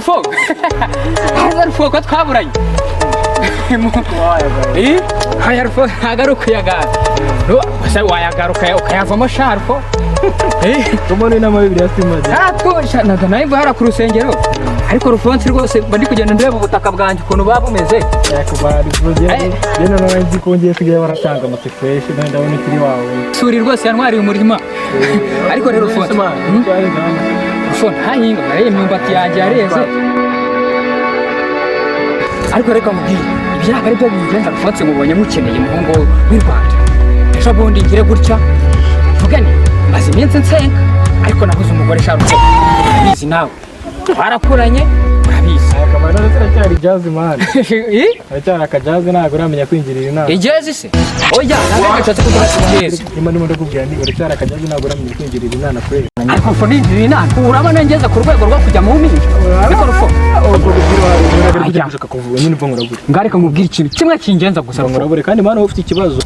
Rufo, haza Rufo ko twaburanye. Eh, haya Rufo, ntabwo ari ukuyagara. Ese wayagaruka ukayavamo sha Rufo? Eh, Mbona inama Bibiliya simaze. Natwo ntabwo nawe mva hariya ku rusengero, ariko Rufonsi rwose mba ndi kugenda ndeba ubutaka bwanjye ukuntu buba bumeze. Yakubari Eh. je noneho nzi ko ngiye kujya baratanga amase fresh, none ndabona ikiri wawe. Suri rwose yantwariye umurima. Ariko rero Rufonsi, Rufo ntahinga, nariye imyumbati yanjye yareze. Ariko reka mubwire, ibyo ntabwo ari byo bigenza. Rufonsi, mubonye mukeneye umuhungu w'i Rwanda. Ejo bundi ngire gutya mvugane, maze iminsi nsenga ariko nabuze umugore sha Rufo. Urabizi nawe twarakuranye, urabizi. Akamaro none turacyari jazz man. Eh? Uracyari akajazz, ntabwo uramenya kwinjirira inama. Ijezi se? Oya, ntabwo nshatse kuvuga ijezi. Ndimo ndakubwira nti uracyari akajazz, ntabwo uramenya kwinjirira inama kweli. Ariko Rufo, ninjirira inama, urabona ngeze ku rwego rwo kujya mu mpinja? Ariko Rufo, Ubwo kubwira wawe Ajya. ushaka kuvuga nyine, umva nkurabure. Ngareka nkubwire ikintu kimwe kingenza gusa, Umva Rufo. nkurabure kandi man, ufite ikibazo,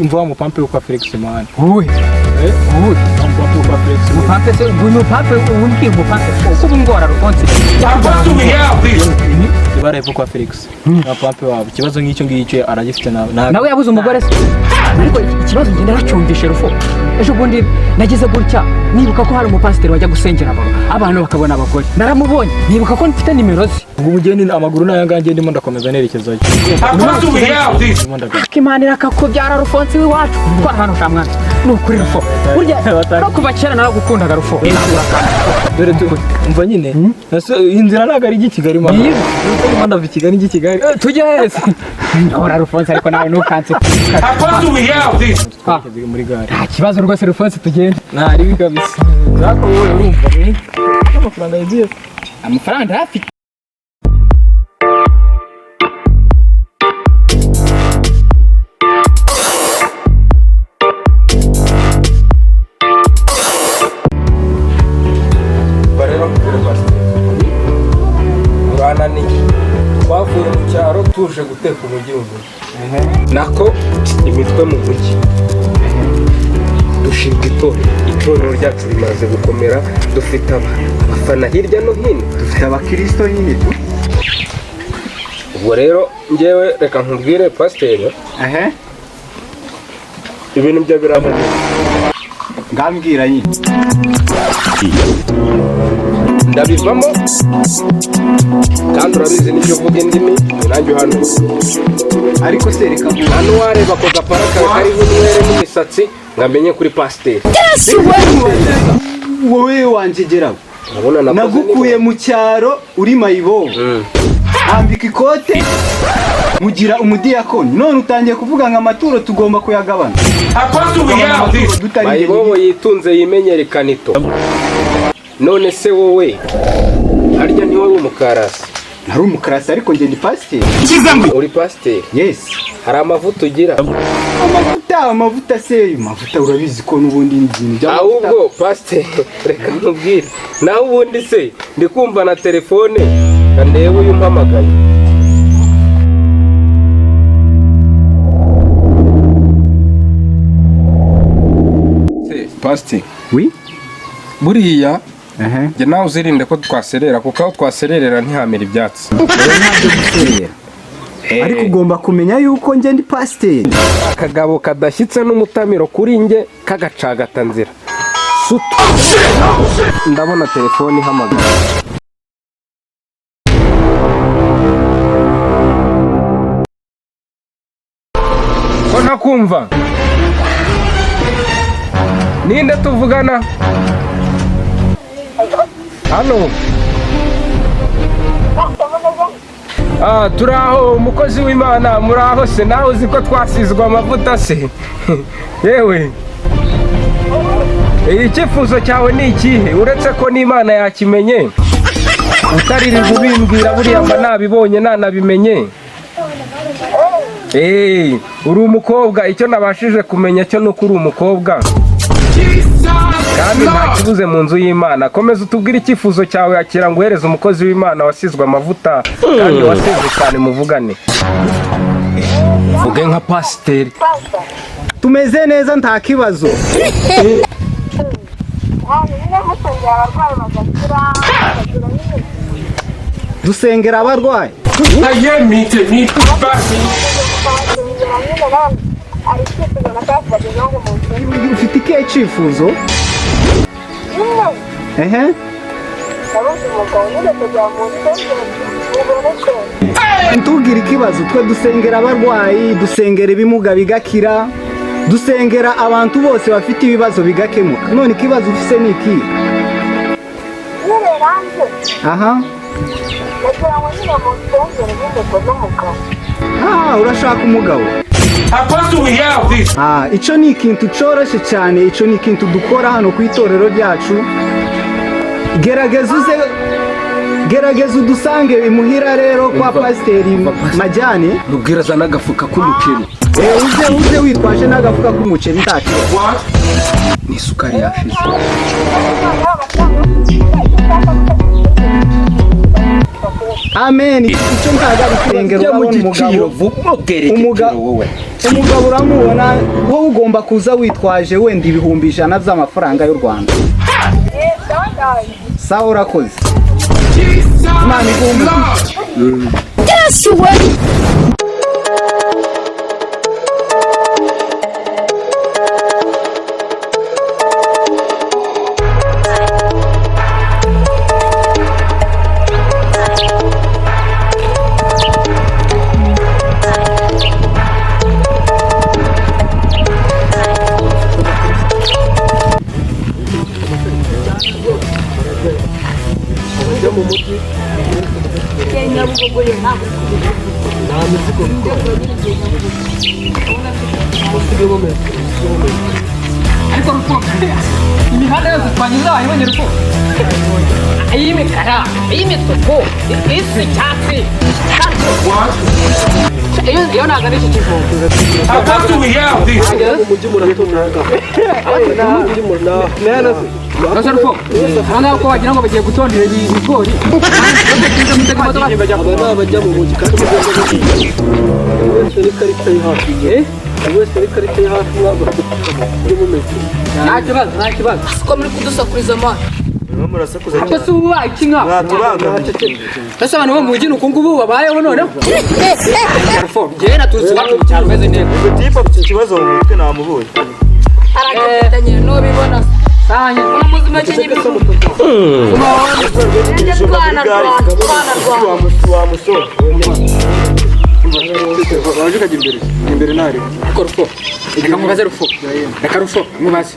umva wa mupampe wo kwa Felix man. Wowe? Eh? Wowe? Wa mupampe wo kwa Felix. Umupampe se? Umupampe umbwira, umupampe uko ubungora Rufonsi? Ibara hepfo kwa Felix. Na pampe wabo ikibazo nk'icyo ngicyo aragifite nawe. Nawe yabuze umugore se? Ariko ikibazo ngenda nacyumvishe Rufo. Ejo bundi nagize gutya nibuka ko hari umupasiteri wajya gusengera abantu bakabona abagore. Naramubonye, nibuka ko mfite nimero ze. Ubwo umugeni amaguru n'aya ngaya ndimo ndakomeza nerekezayo. Ndimo ndagaruka. Imana irakakubyara Rufonsi w'iwacu, twara hano sha mwana. Ni ukuri Rufo, burya no kuva kera naragukundaga Rufo. Dore tu umva nyine. Ese inzira ntabwo ari ijya i Kigali man. Niyo. Ndimo ndava i Kigali njya i Kigali. Tujye hese ora Rufonsi, ariko nawe ntukanse. Twerekeze muri gare. Nta kibazo rwose Rufonsi, tugende. Ntari kabisa. Zako wowe urumva amafaranga yuzuye. Amafaranga ndayafite. Rero nkubwire pasiteri, urananiye. Twavuye mu cyaro tuje guteka umujyi mu mujyi, nako imitwe mu mujyi. Dushinga itorero, itorero ryacu rimaze gukomera, dufite abafana hirya no hino. Dufite abakirisito nyine tu. Ubwo rero ngewe reka nkubwire pasiteri, ibintu byo birananiye. Ngambwira nyine. Ndabivamo kandi urabizi n'ibyo uvuga indimi ni nanjye uhanura. Ariko se reka nkubaze. Nta n'uwareba ako gapara kawe kariho inywere n'imisatsi ngo amenye kuri pasiteri. Wowe wanjegeraho. Urabona nakoze. Nagukuye mu cyaro uri mayibobo, ambika ikote, mugira umudiyakoni, none utangiye kuvuga ngo amaturo tugomba kuyagabana. Tutari Mayibobo yitunze yimenyera ikanito. None se wowe harya ntiwari umukarasi? Nari umukarasi, ariko njye ndi pasiteri. Uri pasiteri? Yes. Hari amavuta ugira? Amavuta, amavuta se, amavuta urabizi ko n'ubundi ni ibintu by'amavuta. Ahubwo pasiteri, reka nkubwire, naho ubundi se ndi kumva na telefone, ndebe uyu umpamagaye. Pasiteri. Oui. Buriya njye nawe uzirinde ko twaserera, kuko aho twasererera ntihamera ibyatsi. Guserera, ariko ugomba kumenya yuko njye ndi pasiteri. Akagabo kadashyitse n'umutamiro kuri njye k'agacagatanzira sutu. Ndabona telefone ihamagara. Ko ntakumva, ninde tuvugana hano? Ah, turi aho umukozi w'Imana, muri aho se? Nawe uzi ko twasizwe amavuta se? Yewe, icyifuzo cyawe ni ikihe? Uretse ko n'Imana yakimenye utaririrwa ubimbwira, buriya mba nabibonye nanabimenye. Uri umukobwa, icyo nabashije kumenya cyo ni uko uri umukobwa kandi nta kibuze mu nzu y'Imana. Komeza utubwire icyifuzo cyawe, akira ngo uhereze umukozi w'Imana wasizwe amavuta kandi wasizwe cyane, muvugane. Vuge nka pasiteri. Tumeze neza, nta kibazo. Nyine musengera abarwayi bagakira, bakagira nyine. Dusengera abarwayi. Ayé mi tèmi bá mi. Nyine nawe hari icyifuzo nashaka kubagezaho ngo munsengere. Ufite ikihe cyifuzo? Nyine Ehe. nabuze umugabo, nyine kugira ngo munsengere muboneke. Ntugire ikibazo, twe dusengera abarwayi, dusengera ibimuga bigakira, dusengera abantu bose bafite ibibazo bigakemuka. None ikibazo ufise ni ikihe? Nyine nanjye nagira ngo nyine munsengere nyine mbone umugabo. Ah, urashaka umugabo? Apostle, we have this. Ah, ico ni ikintu coroshe cyane, ico ni ikintu dukora hano ku itorero ryacu. Gerageza uze, gerageza udusange imuhira rero kwa Pasiteri Majyane. Mubwira azana agafuka k'umuceri. Eh, uze witwaje n'agafuka k'umuceri, nta kibazo. What? N'isukari yashize. Amen. Icyo ntago ari kurengera, Jya mu urabona giciro umugabo vuba, ubwere igiciro wowe. Umugabo uramubona, wowe ugomba kuza witwaje wenda 100,000 by'amafaranga y'u Rwanda. Sawa, urakoze, Imana iguhe umugisha. Yesu we! Ariko Ruko, imihanda yose twanyuze wayibonye, Ruko? Iy'imikara, iy'imituku, isa icyatsi. Iyo ntabwo ari iki kivugo. Apostle, we have this. Ese Ruko, aha ngaha ko wagira ngo bagiye gutondera ibigori? Aba ni abajya mu mujyi kandi buri wese n'ikarita ye hafi. Buri wese n'ikarita ye hafi, mwagura muri mumeze. Nta kibazo, nta kibazo. Siko muri kudusakuriza amana? Murasakuza. Ariko si ubu baye iki nka Mwatubangamiye. Ese abantu bo mu mujyi ni uku ngubu babayeho noneho? Ruko, njyewe naturutse iwacu mu cyaro meze neza. Tipe afite ikibazo mu mutwe, namubonye. Aragafitanye n'ubibona. Sanya. Muzima cyenye ibijumba. Twana rwanda, twana rwanda. Wamusora. Waje ukajya imbere imbere ntari. Ariko Rufo, reka mubaze Rufo, reka Rufo mubaze.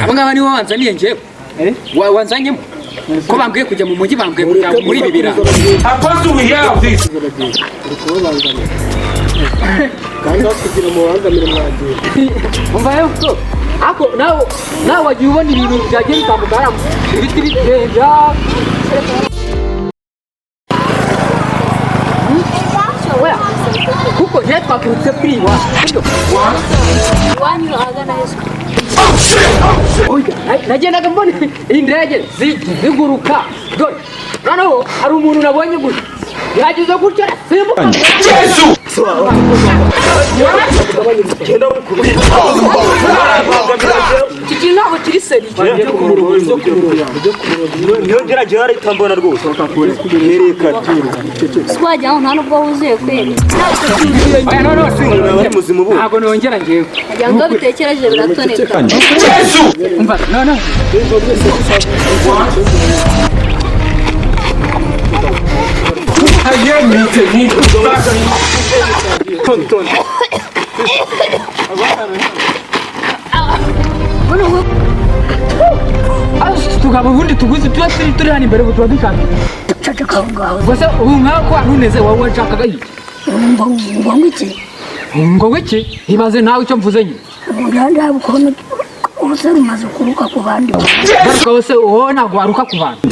Abo ngaba nibo wanzaniye njyewe? Wanzanyemo ko bambwiye kujya mu mujyi, bambwiye kujya muri ibi biraro. Apostle, we have this. Uri kubabangamira kandi aho kugira mubangamire mwagiye. Umva rero Rufo, ariko nawe wagiye ubona ibintu byagiye bitambuka hariya, ibiti bigenda. Oya, kuko njyewe twaturutse kuri iwacu, sibyo? Iwanyu ahagana heza? Oya, nagendaga mbona indege ziguruka. Dore noneho hari umuntu nabonye gutya, yagize gutya arasimbuka. Genda mukubita. Iki kintu ntabwo kiri sérieux. Niyo ngerageza arahita mbona rwose. Nerekana. Wagira ngo nta nubwo wuzuye kweri. Oya, no, no, Ari muzima ubu. ntabwo nongera njyewe. Wagira ngo bitekereje biratoneka. Umva, no, no. Ayé mi tèmi bá mi. Tonde tonde. Tugaba ubundi tuguzi tuba turi hano imbere, ubu tuba dushaka. Ceceka aho ngaho. Ubwo se ubu nkaho ko wari uneze, wowe washakaga iki? Ngo iki? Ngo wiki? Ibaze nawe icyo mvuze nyine. Ndaba ukuntu uruse rumaze kuruka ku bandi. Ariko se wowe ntabwo waruka ku bantu?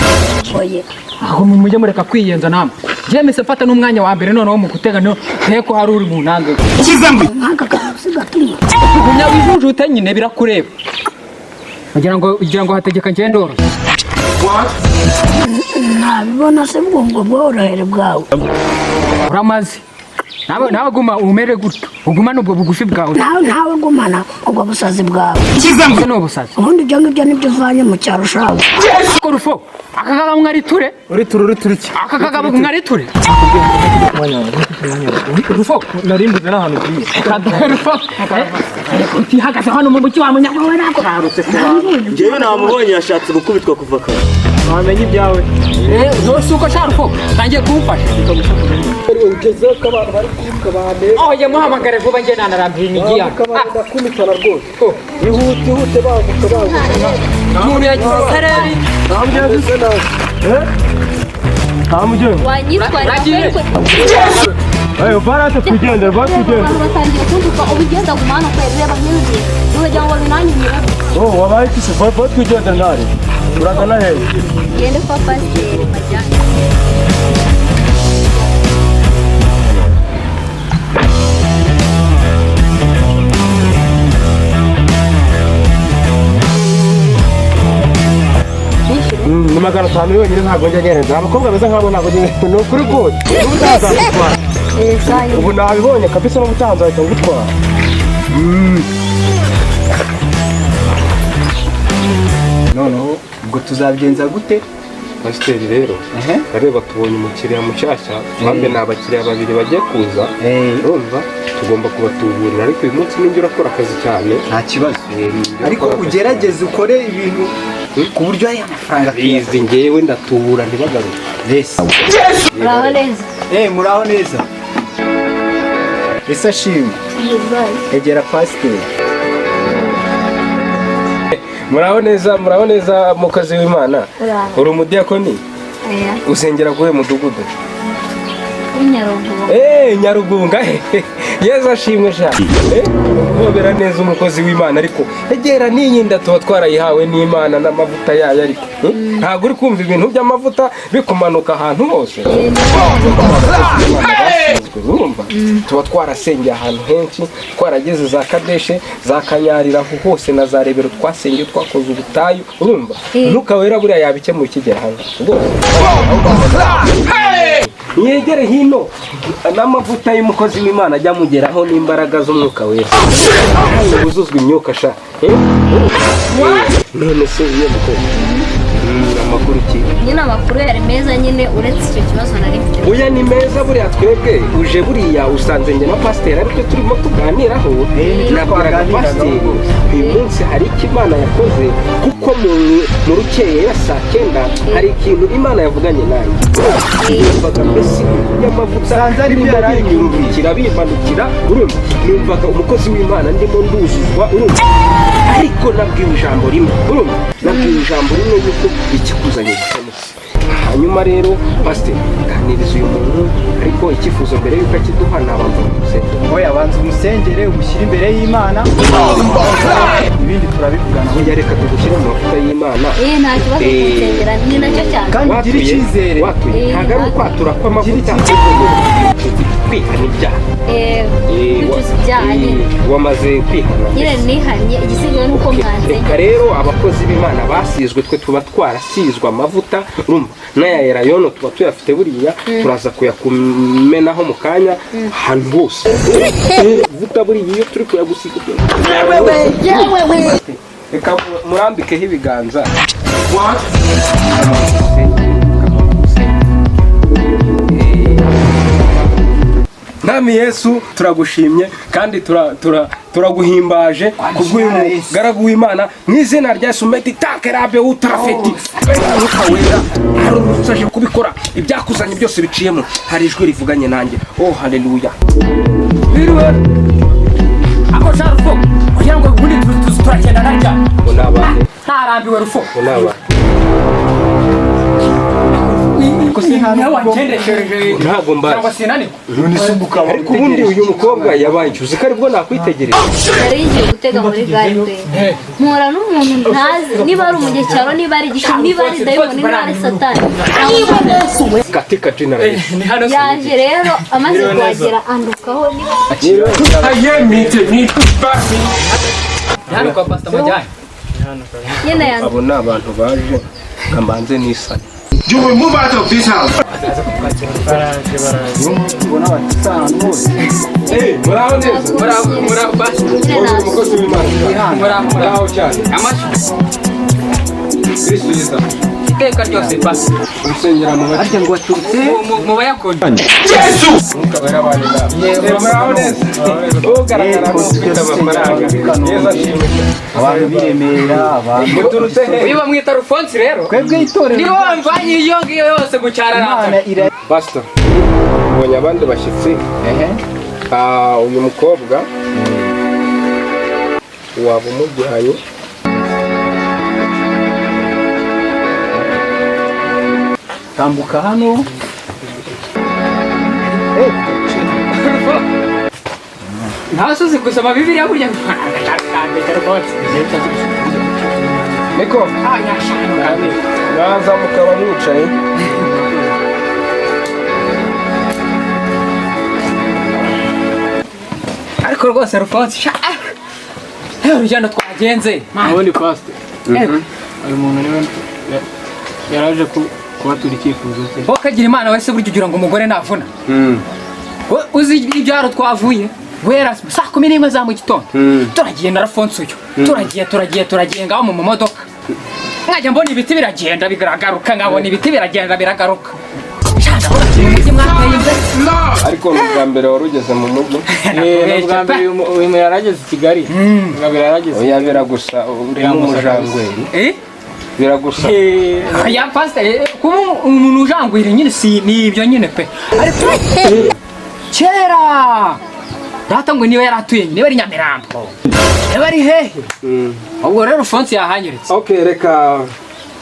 Oye. Aho mujye mureka kwiyenza namwe. Njyewe mpise mfata n'umwanya wa mbere noneho mu gutega, no nteko hari uri mu ntange. Nk'aka kantu gatuma Gumya wijujute nyine, birakureba. Ugira ngo hategeka njyewe ndoroshye? Ntabibona se bwo ngo bworohere bwawe? Uramaze. Nawe guma umere gutyo, ugumane ubwo bugufi bwawe. Nawe gumana ubwo busazi bwawe. Ubwo ni ubusazi. Ubundi ibyo ngibyo nibyo uvanye mu cyaro ushawe. Ko Rufo, aka kagabo mwariture. Uri iki? Aka kagabo mwariture. Rufo, Narimbuze n'ahantu ugiye. Rufo. Utihagaze hano mu mujyi wa Munyamahoro ntabwo. Njyewe namubonye yashatse gukubitwa kuva kare. Wamenya ibyawe. Nose uko sha Rufo, tangiye kumfasha. Ugezeho ko abantu bari kuvuga bantu. Oh, ya muhamagare vuba njye nanarambiye imijyi yacu. Ndakumitana rwose. Ihute ihute banguka banguka. Umuntu yagize sereri. Ntamugeze nawe. Ntamugeze. Wanyitwarira Nagiye. kweri. Ayo barate twigendere batwigendere. Abantu batangiye kuntuka ubu ugenda guma hano kweri, reba nk'ibi wagira ngo binanyumire. Oh, wabaye iki se? Vuba twigendere ntare. Uragana hehe? Ngende kwa pasiteri Majyane. Ni 500 yonyine, ntabwo njya ngereza abakobwa beza nk'abo, ntabwo njya, ni ukuri rwose. N'ubutaha nzagutwara. Ubu nabibonye kabisa, n'ubutaha nzahita ngutwara. Noneho ubwo tuzabigenza gute? Pasiteri rero, areba tubonye umukiriya mushyashya, bambe ni abakiriya babiri bagiye kuza. Urumva tugomba kubatuburira, ariko uyu munsi ninjye urakora akazi cyane. Nta kibazo. Ninjye Ariko urakora akazi. ugerageze ukore ibintu ku buryo aya mafaranga Bizi, ngewe ndatubura ntibagaruke. Yes. Muraho neza. Muraho neza. Ese ashimwe. Egera pasiteri. Muraho neza, muraho neza mukozi w'Imana. Uraho. Uri umudiyakoni? Oya. Usengera kuwe mudugudu? Nyarugunga. Nyarugunga. Yezu ashimwe sha. Uhobera neza umukozi w'Imana, ariko egera n'iyinda tuba twarayihawe n'Imana n'amavuta yayo, ariko ntabwo uri kumva ibintu by'amavuta bikumanuka ahantu hose. Urumva tuba twarasengeye ahantu henshi, twarageze za Kadeshe, za Kanyarira, aho hose na za Rebero twasengeye, twakoze ubutayu. Urumva Umwuka Wera buriya yabikemuye ukigera hano rwose. Yegere hino n'amavuta y'umukozi w'Imana ajya amugeraho n'imbaraga z'Umwuka Wera, wuzuzwa imyuka sha. None se iyo mukobwa, amakuru ki? Nyine amakuru yari meza nyine, uretse icyo kibazo nari mfite. Oya ni meza buriya, twebwe uje buriya usanze njye na pasiteri aribyo turimo tuganiraho. Nabwiraga pasiteri uyu munsi hari icyo Imana yakoze, kuko mu rukerera saa 9 hari ikintu Imana yavuganye nanjye. Numvaga mbese y'amavuta birimo binyurukira bimanukira, urumva numvaga umukozi w'Imana ndimo nduzuzwa, urumva ariko nabwiwe ijambo rimwe, urumva nabwiwe ijambo rimwe yuko ikikuzanye gikemutse. Hanyuma rero pasiteri, ganiriza uyu muntu, ariko icyifuzo mbere yuko akiduha nabanza kumusengera. Oya, banza umusengere, umushyire imbere y'Imana, ibindi turabivugana. Oya reka tugushyire mu mavuta y'Imana. Nta kibazo kunsengera, ni nacyo cyane. Kandi ugire icyizere. Watuye ntabwo ari ukwatura kw'amavuta, kwihana ibyaha. Kwicuza ibyaha nyine. Wamaze kwihana? Nyine nihanye, igisigaye ni uko mwansengera. Reka rero abakozi b'Imana basizwe, twe tuba twarasizwe amavuta, urumva n'aya elayono tuba tuyafite buriya, turaza kuyakumenaho mu kanya ahantu hose. Vuta buriya iyo turi kuyagusiga. Reka murambikeho ibiganza. Mwami Yesu, turagushimye kandi turaguhimbaje kubw'uyu mugaragu w'Imana, mu izina rya Yesu. Meti takerabe utrafeti Umwuka Wera arurutsaje kubikora, ibyakuzanye byose biciyemo. Hari ijwi rivuganye nanjye. Oh haleluya. Biriwe. Ako sha Rufo, kugira ngo ubundi turagenda narya. Ntarambiwe Rufo. Ntabwo mbazi. Ariko ubundi uyu mukobwa yabaye uzi ko aribwo nakwitegereza. Nari ngiye gutega muri gare pe, mpura n'umuntu ntazi niba ari umunyacyaro, niba ari igishu, niba ari dayimoni, niba ari satani. Katika jina la Yesu. Yaje rero amaze kuhagera andukaho niba Hano kwa Pastor Majyane. Nyine yanduka. Abo ni abantu baje ngambanze n'isani. You will move out of this house. Ubona batutse ahantu hose. Muraho neza. Muraho, muraho, Nyine Uri nazo. umukozi w'Imana. Muraho, Muraho cyane. Amashyi. Kristo Yesu. Iteka ryose basi. Urusengera mu bati. Harya ngo waturutse Mu bayakoni. Umwuka wera abane nawe. Muraho neza. Ugaragara nk'ufite amafaranga. Yesu ashimwe. Abantu b'i Remera, abantu Muturutse he? Uyu bamwita Rufonsi rero. Twebwe itorero Niwe wamvanye iyo ngiyo yose mu cyaro Imana arambara. ira Pastor, ubonye abandi bashyitsi. Uyu mukobwa waba umujyanye. Tambuka hano. Nta uzi gusoma Bibiliya burya. Niko mwaza mukaba mwicaye. Ariko rwose Rufonsi, sha urugendo twagenze. Ubundi pastor, uyu muntu niwe yaraje kubatura icyifuzo cye. Wowe kagira Imana wese, burya ugira ngo umugore navuna. Uzi ibyaro twavuye guhera saa 11 za mu gitondo, turagiye na Alphonse uyu, turagiye, turagiye, turagiye ngaho mu modoka, nkajya mbona ibiti biragenda biragaruka, nkabona ibiti biragenda biragaruka. Sha, ndabona ati mu mujyi mwateye imbere. Ariko ni ubwa mbere wari ugeze mu mujyi? Ni ubwa mbere uyu muntu yarageze i Kigali. Ubwa mbere yarageze. Oya, biragusa, urimo umujangweri. Eh? Biragusa. Ya pastor, kuba umuntu ujangwira nyine si ni ibyo nyine pe. Ariko kera data ngo niba yaratuye, niba ari Nyamirambo, niba ari hehe, ubwo rero Alphonse yahanyeretse. Okay, reka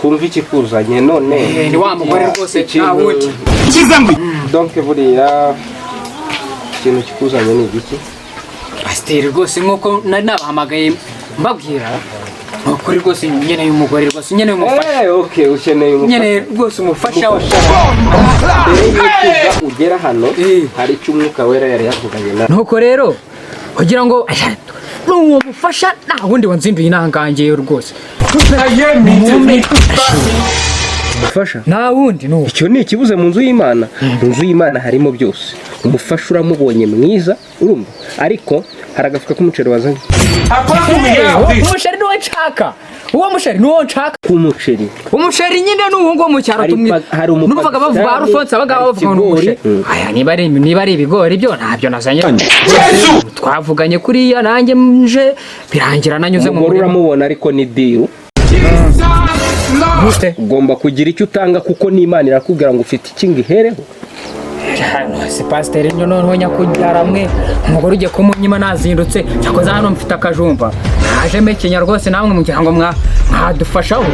kumva ikikuzanye none. Ni wa mugore rwose, nta wundi. Donc buriya ikintu kikuzanye ni igiki? Pasiteri, rwose nk'uko nari nabahamagaye mbabwira, ni ukuri rwose nkeneye umugore, rwose nkeneye umufasha. Okay, ukeneye umufasha. Nkeneye rwose umufasha we. Mbere y'uko ugera hano hari icyo Umwuka Wera yari yavuganye nawe. Nuko rero kugira ngo n'uwo mufasha, nta wundi wanzinduye intangangeyo rwose. Umufasha? Nta wundi ni uwo. Icyo ni ikibuze mu nzu y'Imana. Mu nzu y'Imana harimo byose. Umufasha uramubonye mwiza, urumva, ariko hari agafuka k'umuceri wazanye. Umusheri niwo nshaka, uwo musheri niwo nshaka. K'umuceri? Umusheri nyine ni uwo nguwo mu cyaro. Hari Tumwe hari umupakistani, numvaga bavuga Alphonse abaga hari bavuga ngo ni ikigori. umusheri. Aya, niba ari ibigori byo ntabyo nazanye. Twavuganye kuriya nanjye nje birangira nanyuze mu Umugore murima. uramubona, ariko ni deal. Gute? Ugomba kugira icyo utanga, kuko n'Imana irakubwira ngo ufite iki ngo ihereho. Si pasiteri, noneho nyakubyara mwe, umugore ugiye kumunyima nazindutse. Cyakoze hano mfite akajumba naje mekenya rwose, namwe mugira ngo mwadufashaho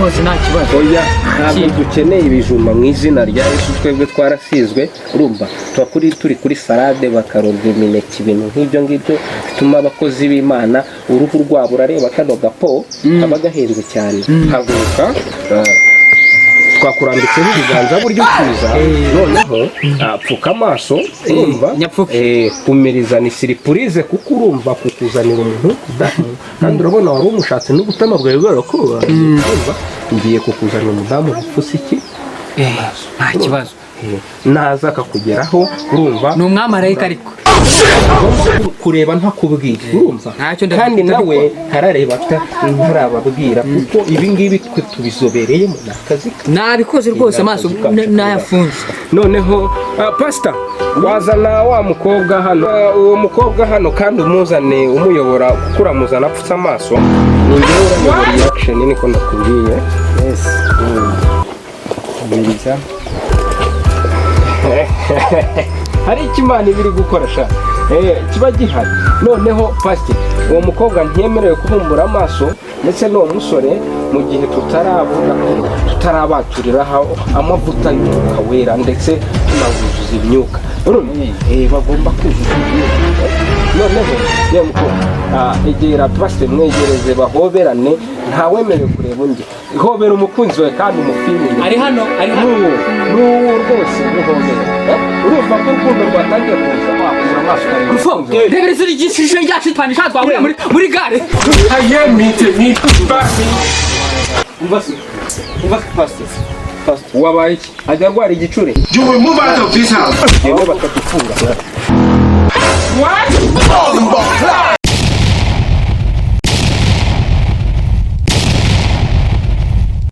hose nta kibazo. Oya, ntabwo dukeneye ibijumba mu izina rya Yesu. Twebwe twarasizwe, urumva, tuba kuri turi kuri salade, bakarurwa imineke, ibintu nk'ibyo ngibyo bituma abakozi b'Imana uruhu rwabo, urareba kano gapo kaba gahenze cyane. Haguruka, twakurambitseho ibiganza buryo ukiza. Noneho pfuka amaso, urumva. Nyapfuke. Kumiriza ni surprise, kuko urumva kukuzanira umuntu udamu, kandi urabona wari umushatse n'ubutama bwawe bwarakuba. Urumva, ngiye kukuzanira umudamu upfuse iki? Nta kibazo. Naza akakugeraho, urumva, Ni umwamarayika ariko. ugomba kureba ntakubwiye, urumva. Ntacyo Kandi nawe ntarareba, ntarababwira, kuko ibi ngibi twe tubizobereyemo, ni akazi kacu. Nabikoze rwose, amaso nayafunze. Noneho pasita, wazana wa mukobwa hano. Uwo mukobwa hano, kandi umuzane umuyobora, kuko uramuzana apfutse amaso. Ni njyewe urayobora iyi action, niko ndakubwiye. Yes. Umiriza. Hari icyo Imana iba iri gukora sha. Kiba gihari. Noneho pasiteri, uwo mukobwa ntiyemerewe kubumbura amaso, ndetse n'uwo musore, mu gihe tutaravuga, tutarabaturiraho amavuta y'Umwuka Wera, ndetse tunabuzuza imyuka. Urumva? Bagomba kuzuza imyuka. Noneho yewe mukobwa, egera pasiteri, mwegereze bahoberane. Ntawemerewe kureba undi. Hobera umukunzi wawe kandi umupimire. Ari hano, ari hano. N'uwo, n'uwo rwose muhobera. Urumva ko urukundo rwatangiye kuza, wakura amaso ukareba umukunzi wawe. Rebera izina ry'ishusho ryacu twanisha twahuriye muri gare. Umva se, umva se pasiteri. pastor. Wabaye iki? Ajya arwara igicure? You will move out of this house. Gende batadufunga.